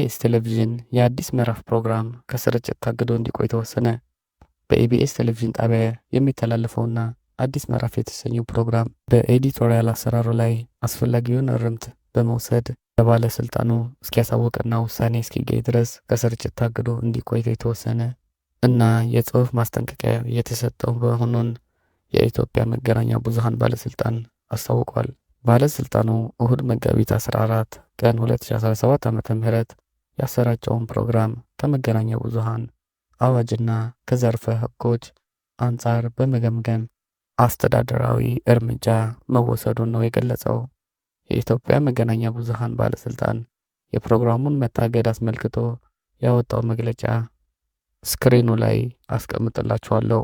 የኢቢኤስ ቴሌቪዥን የአዲስ ምዕራፍ ፕሮግራም ከስርጭት ታግዶ እንዲቆይ ተወሰነ። በኢቢኤስ ቴሌቪዥን ጣቢያ የሚተላለፈውና አዲስ ምዕራፍ የተሰኘው ፕሮግራም በኤዲቶሪያል አሰራሩ ላይ አስፈላጊውን እርምት በመውሰድ ለባለስልጣኑ እስኪያሳውቅና ውሳኔ እስኪገኝ ድረስ ከስርጭት ታግዶ እንዲቆይ የተወሰነ እና የጽሑፍ ማስጠንቀቂያ የተሰጠው መሆኑን የኢትዮጵያ መገናኛ ብዙኃን ባለስልጣን አስታውቋል። ባለስልጣኑ እሁድ መጋቢት 14 ቀን 2017 ዓ.ም ያሰራጨውን ፕሮግራም ከመገናኛ ብዙኃን አዋጅና ከዘርፈ ሕጎች አንጻር በመገምገም አስተዳደራዊ እርምጃ መወሰዱን ነው የገለጸው። የኢትዮጵያ መገናኛ ብዙኃን ባለስልጣን የፕሮግራሙን መታገድ አስመልክቶ ያወጣው መግለጫ ስክሪኑ ላይ አስቀምጥላችኋለሁ።